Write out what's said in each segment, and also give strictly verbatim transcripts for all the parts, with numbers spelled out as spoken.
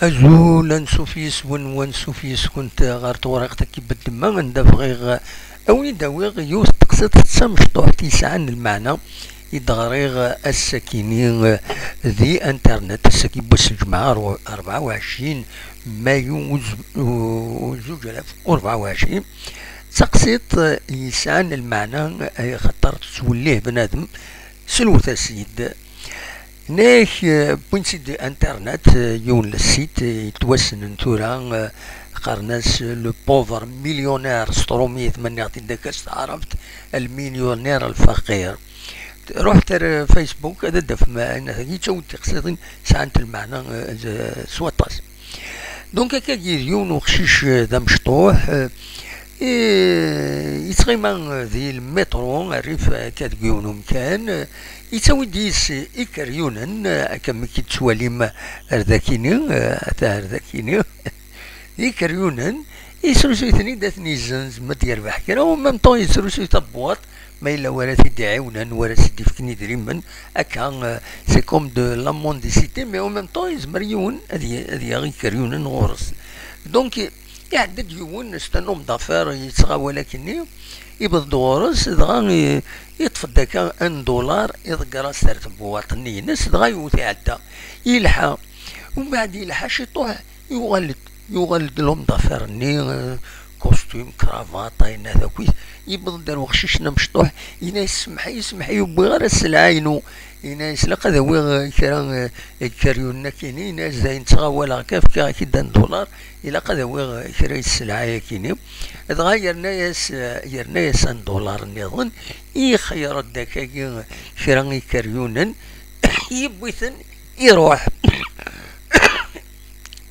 Azul, ansuf yes-wen, wansuf yes-kent ɣer tewriqt-agi n ddemma, anda bɣiɣ a wen-id-awiɣ yiwet n teqsiṭ d tamecṭuḥt yesɛan lmeɛna i d-ɣriɣ ass-akini di internet, ass-agi n wass n lǧemɛa, rebɛa u ɛecrin mayu, zuǧ alaf u rebɛa u ɛecrin. D taqsiṭ yesɛan lmeɛna, axaṭer tettwellih bnadem. Slewt-as-id. Nek, eh, wwin-tt-id internet, eh, yiwen le site, eh, yettwassnen tura, eh, qqaren-as le pauvre millionnaire s trumit, ma nniɣ-t-id akka s taɛrabt, المليونير الفقير. Ruḥet ar, eh, Facebook, ad d-tafem, eh, ayen-agi yettawi-d tiqsiḍin sɛant lmeɛna, eh, s waṭas. Donc, akkagi d yiwen uqcic, eh, d amecṭuḥ, eh, eh, yettɣima, eh, di lmitṛu, rrif, eh, akka deg yiwen umkan, eh, yettawi-d yis ikeryunen, eh, akka mi k-id-tettwalim ar dakini, eh, ata ar dakini, d ikeryunen, yesrusuy-ten-id ad ten-yezzenz, ma d-yerbeḥ kra, u même temps yesrusuy tabewwaṭ, ma yella wara t-id-iɛiwnen, wara s-d-ifken idrimen, akka, euh, c'est comme de la mendicité, mais en même temps, yezmer yiwen ad y-, ad yaɣ ikeryunen ɣur-s. Donc, iɛedda-d yiwen, c'est un homme d'affaires, yettɣawal akkenni, yewweḍ-d ɣur-s, dɣa i-, yeṭṭef-d akka un dollar, iḍegger-as ar tebewwaṭ-nni-ines, dɣa yewwet iɛedda. Yelḥa. Umbeɛd yelḥa ciṭuḥ, yuɣal-d, yuɣal-d l'homme d'affaires-nni, euh, costume, cravate, ayen-a akk. Yewweḍ-d ar weqcic-nni amecṭuḥ, yenna-yas: "Semmeḥ-iyi, semmeḥ-iyi, ur wwiɣ ara sselɛa-inu." Yenna-yas: "Ilaq ad awiɣ, eh, kra, eh, n ikeryunen-akini." Yenna-yas: "Dayen ttɣawaleɣ kan, fkiɣ-ak-id un dollar, ilaq ad awiɣ, eh, kra n sselɛa-yakini." Dɣa yerna-yas, eh, yerna-yas un dollar nniḍen, ixeyyer-d akkagi kra n ikeryunen, yewwi-ten, iruḥ.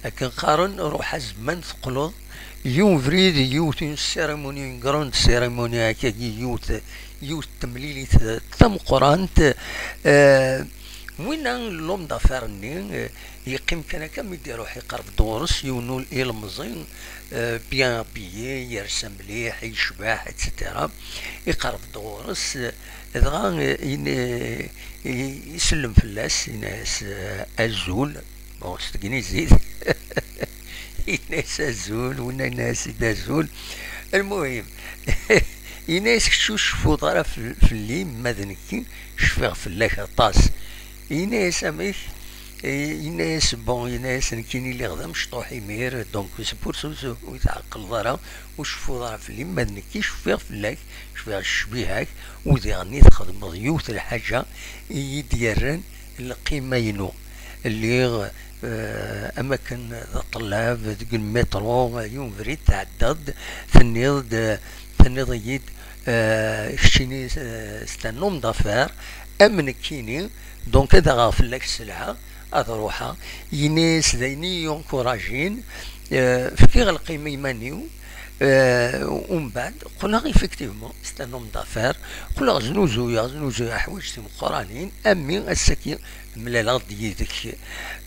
Akken qqaren, ruḥ a zzman teqqleḍ. Yiwen ubrid, yiwet une cérémonie, une grande cérémonie, akkagi yiwet, yiwet n temlilit tameqqrant. Eh, winna l'homme d'affaires-nni, eh, yeqqim kan akka, mi d-iruḥ iqerreb-d ɣur-s yiwen ul-, ilemẓi, eh, bien habillé, yersa mliḥ, yecbeḥ, et cetera. Iqerreb-d ɣur-s, eh, dɣa, eh, in-, eh, i-, isellem fell-as, yenna-yas, eh, "Azul." Bon, s tegnizit. Yenna-yas: "Azul", winna yenna-yas-id: "Azul." Lmuhim, yenna-yas: "Kečč ur tceffuḍ ara fel-, fell-i, ma d nekki cfiɣ fell-ak aṭas." Yenna-yas: "Amek?" Eh, yenna-yas: "Bon", yenna-yas, "nekkini lliɣ d amecṭuḥ imir, donc c'est pour ça ur, ur tɛeqqleḍ ara, ur tceffuḍ ara fell-i, ma d nekki cfiɣ fell-ak, cfiɣ ccbiha-k, u diɣen i txedmeḍ yiwet n lḥaǧa i yi-d-yerran lqima-inu." Lliɣ, eh, am akken d aṭellab deg lmitṛu, yiwen ubrid tɛeddaḍ-d, tenniḍ-d, tenniḍ-iyi-d, eh, keččini, eh, c'est un homme d'affaires, am nekkini, donc ad aɣeɣ fell-ak sselɛa, ad ruḥeɣ. Yenna-yas: "D ayen i yi-encouragin, eh, fkiɣ lqima i iman-iw." Eh, umbeɛd, qqleɣ effectivement, c'est un homme d'affaires, qqleɣ znuzuyeɣ, znuzuyeɣ ḥwayeǧ timeqqranin, am mi ass-agi mlaleɣ-d yid-k.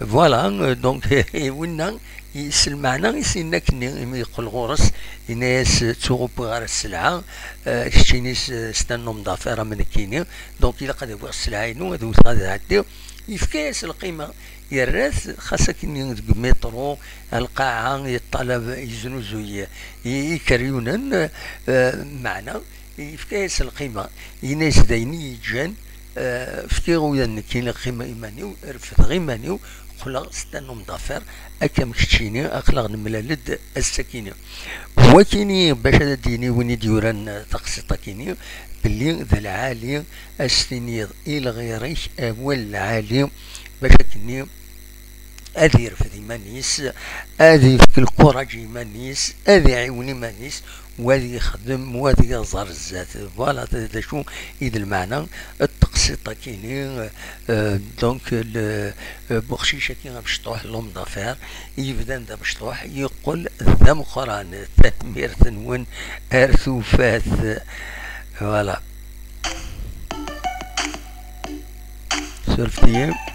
Voilà, euh, donc, winna, i-, s lmeɛna i s-yenna akkenni, imi yeqqel ɣur-s, yenna-yas: "Ttuɣ ur wwiɣ ara sselɛa, eh, keččini s-, c'est un homme d'affaires am nekkini, donc ilaq ad awiɣ sselɛa-inu, ad wteɣ ad ɛeddiɣ." Yefka-yas lqima, yerra-t, xas akkenni deg lmitṛu, ar lqaɛa, yeṭṭalab, yeznuzuy i-, ikeryunen, eh, meɛna, yefka-yas lqima, yenna-yas: "D ayen i yi-ǧǧan, eh, fkiɣ ula d nekkini lqima i iman-iw, refdeɣ iman-iw, qqleɣ c'est un homme d'affaires, akka am keččini, aql-aɣ nemlal-d ass-akini." Wakini, bac ad d-yini win i d-yuran taqsiṭ-akini, belli d lɛali a s-tiniḍ i lɣir-ik awal lɛali, bac akkenni ad irfed iman-is, ad ifk lkuṛaǧ i iman-is, ad iɛiwen iman-is, u ad yexdem, u ad iẓer zdat. Voilà, d, d acu i d lmeɛna n teqsiṭ-akini, euh, donc, le, euh, buqcic-agi amecṭuḥ, l'homme d'affaires, yebdan d amecṭuḥ, yeqqel d ameqqran. Tanemmirt-nwen, ar tufat. Voilà. Surfet-iyi.